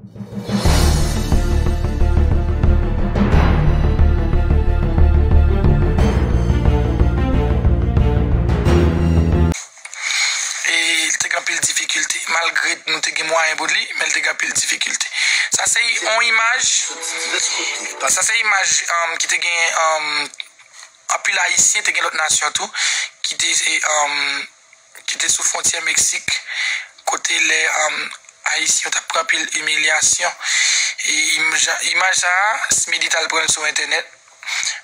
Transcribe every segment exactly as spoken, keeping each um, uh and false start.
E li te gen anpil difikilte. Malgre nou te gen mwayen pou li, men li te gen anpil difikilte. Sa se yon imaj, sa se imaj, um, ki te gen, um, anpil Ayisyen, te gen lòt nasyon tou, ki te, e, um, ki te sou fwontyè Meksik, kote lè, um, Ayisyen yo t ap pran anpil imilyasyon. E im-, jan, imaj sa a, Smithy t al pran l sou entènèt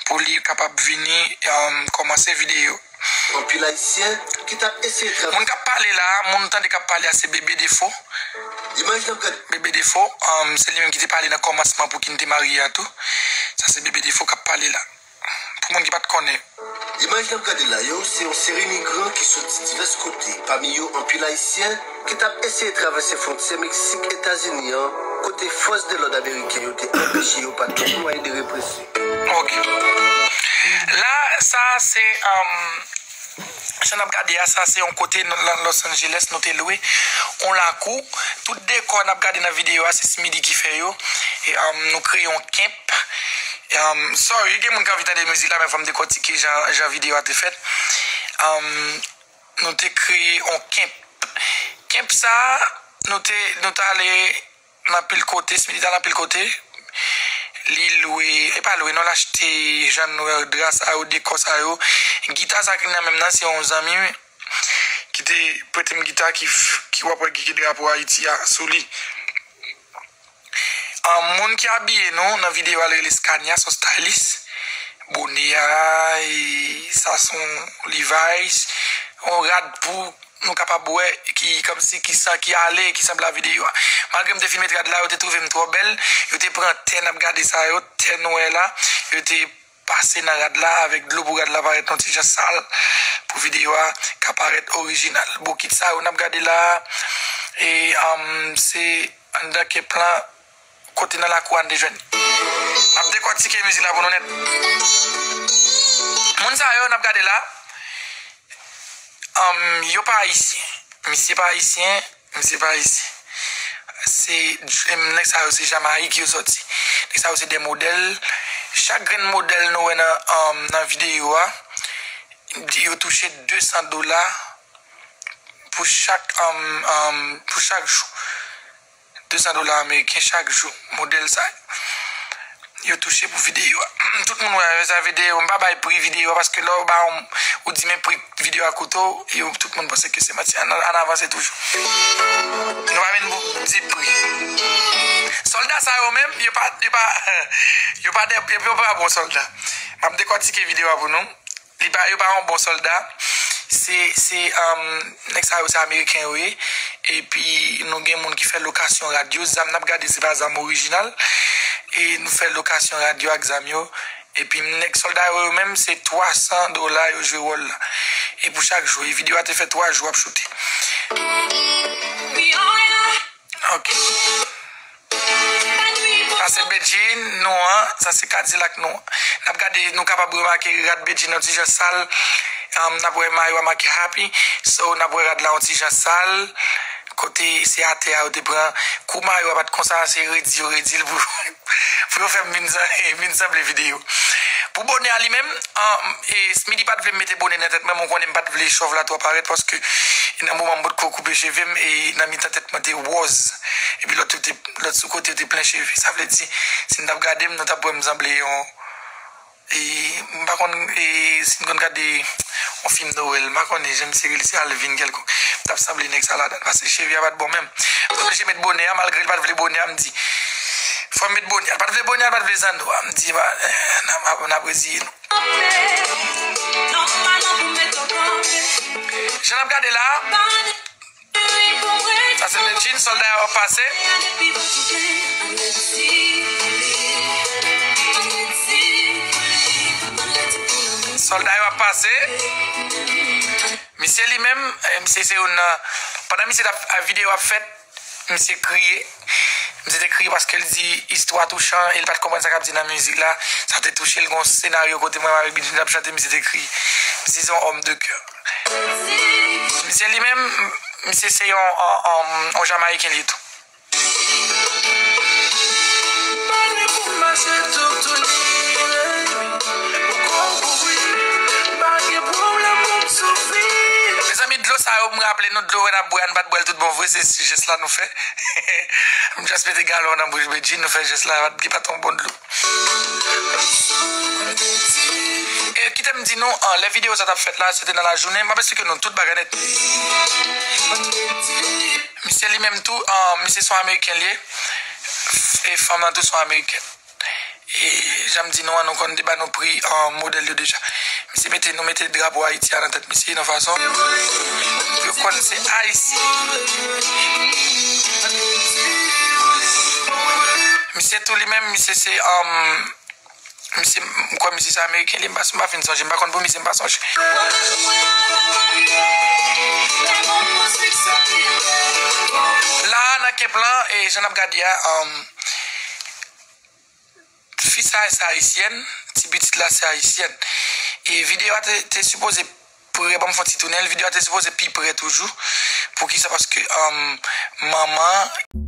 pou li kapab vini, um, kòmanse videyo. Anpil Ayisyen ki t ap eseye travay. Moun k ap pale la a, moun tande k ap pale a, se Bebe Defo. Imaj n ap gade. Bebe Defo, um, se li menm ki te pale nan kòmansman pou ki n te marye a tou. Sa se Bebe Defo k ap pale la. Pou moun ki pa t konnen. Imaj n ap gade la yo, se yon seri migran ki soti divès kote, pami yo anpil Ayisyen, ki t ap eseye travèse fwontyè Meksik Etazini an, kote fòs de lòd ameriken yo te anpeche yo pa tout mwayen de represyon. Ok. La, sa se, um, jan n ap gade a, sa se yon kote nan, nan Los Angeles, nou te lwe yon lakou. Tout dekò n ap gade nan videyo a, se Smithy ki fè yo. E, um, nou kreye yon camp. Um, sorry, gen moun ki anvi tande mizik la, men fò m dekòtike jan, jan videyo a te fèt. Um, nou te kreye yon camp. Camp sa, nou te, nou t ale nan anpil kote, Smithy t al anpil kote. Li lwe, e pa lwe non, l achte jan nou wè dra sa yo, dekò sa yo. Gita sa ki nan men m nan, se yon zanmi m ki te prete m gita ki, ki w ap wè ki gen drapo Ayiti a sou li. An, moun ki abiye nou nan videyo a, l rele Scania, se yon stylist. Bone a, e, sa se yon Levi's, yon rad pou nou kapab wè ki kòmsi ki sa ki ale, ki sanble a videyo a. Malgre m te filme rad la, yo te twouve m twò bèl, yo te pran tè n ap gade sa yo, tè nou wè la, yo te pase nan rad la avèk dlo pou rad la parèt yon ti jan sal, pou videyo a ka parèt orijinal. Bokit sa yo n ap gade la, e, um, se anndan camp lan, kote nan lakou a n te jwenn. N ap dekòtike mizik la pou nou nèt. Moun sa yo n ap gade la, um, yo pa ayisyen. Misye pa ayisyen, misye pa ayisyen. Se, nèg sa yo se Jamayik yo sòti. Nèg sa yo se de modèl. Chak grenn modèl nou wè nan, um, nan videyo a, yo touche de san dola pou chak, um, um, pou chak jou. De san dola ameriken chak jou, modèl sa yo touche pou videyo a. Tout moun wè sa videyo, m pa bay pri videyo a, paske lè w ba yon, ou di men pri videyo a koute w, yo, tout moun panse ke se manti. Ann, ann avanse toujou. Nou pa vin pou di pri. Sòlda sa yo menm, yo pa, yo pa, yo pa de, yo pa bon sòlda. M ap dekòtike videyo a pou nou. Li pa, yo pa yon bon sòlda. Se, se, um, nèg sa yo, se ameriken yo ye. Epi nou gen moun ki fè lokasyon rad yo. Zam n ap gade, se pa zam orijinal. E nou fè lokasyon rad yo ak zam yo. Epi nèg sòlda yo, yo menm, se twa san dola yo jwe wòl la. E pou chak jou. E videyo a te fè twa jou ap choute. Ok. Sa se Bedjine nou an, sa se Kadilak nou an. N ap gade, nou kapab remake rad Bedjine yon ti jan sal. Um, n ap wè mayo a make happy. So, n ap wè rad la yon ti jan sal. Kote se atè a yo te pran. Kou mayo a pa t konsa, se redi yo redi l pou, pou yo fè m vin san-, vin sanble videyo. Pou bonè a li menm, um, e, Smithy pa t vle m mete bonè nan tèt mwen, men w konnen m pa t vle chòv la twò parèt, paske nan moman m potko koupe cheve m, e nan mitan tèt mwen te wòz. Epi lòt yo te, lòt sou kote yo te plen cheve. Sa vle di, si n t ap gade m, nou t ap wè m sanble yon, e, m pa konn, e, si n konn gade yon fim Nwèl, m pa konnen jan misye rele, se Alvin kèlkonk. M t ap sanble nèg sa ladan, paske cheve a pa t bon menm. M oblije met bonè a, malgre l pa t vle bonè a, m di, fò m met bonè a. L pa t vle bonè a, l pa t vle zanno a. M di, ba, eh, n ap, n ap reziye nou. Jan n ap gade la, sa se Medjine, sòlda yo ap pase. Sòlda yo ap pase. Misye li menm, eh, misye se youn nan, pandan misye t ap, a, videyo ap fèt, misye kriye. Misye te kriye paske l di istwa touchan e l pa t konprann sa k ap di nan mizik la. Sa te touche l. Gon senaryo kote mwen avèk Bidjine t ap chante, misye te kriye. Misye se yon homme de cœur. Misye li menm, misye se yon, yon, yon, yon Jamayiken li tou. Sa yo m raple nou, dlo wè n ap bwè a, n pa t bwè l tout bon vre, se jès la nou fè. M just mete galon nan bouch Bedjine, nou fè jès la, li pa t yon bon dlo. E kite m di nou, an, lè videyo sa t ap fèt la, se te nan lajounen, m ap esplike nou tout bagay nèt. Misye li menm tou, an, misye se yon Ameriken li ye. E fanm nan tou se yon Amerikèn. E jan m di nou an, nou konn te ba nou pri, an, modèl yo deja. Misye mete, nou mete drapo Ayiti a nan tèt misye nan fason pou yo konn se Ayisyen. Misye tou li menm, misye se, an, misye, m kwè misye se Ameriken li, m pa, m pa fin sonje, m pa konn pou misye, m pa sonje. La a nan kep lan, e jan n ap gade a, an, fi sa a se Ayisyèn, ti pitit la se Ayisyèn. E videyo a te, te sipoze pre, ban m fè yon ti tounen l, videyo a te sipoze pi pre toujou. Poukisa? Paske, um, manman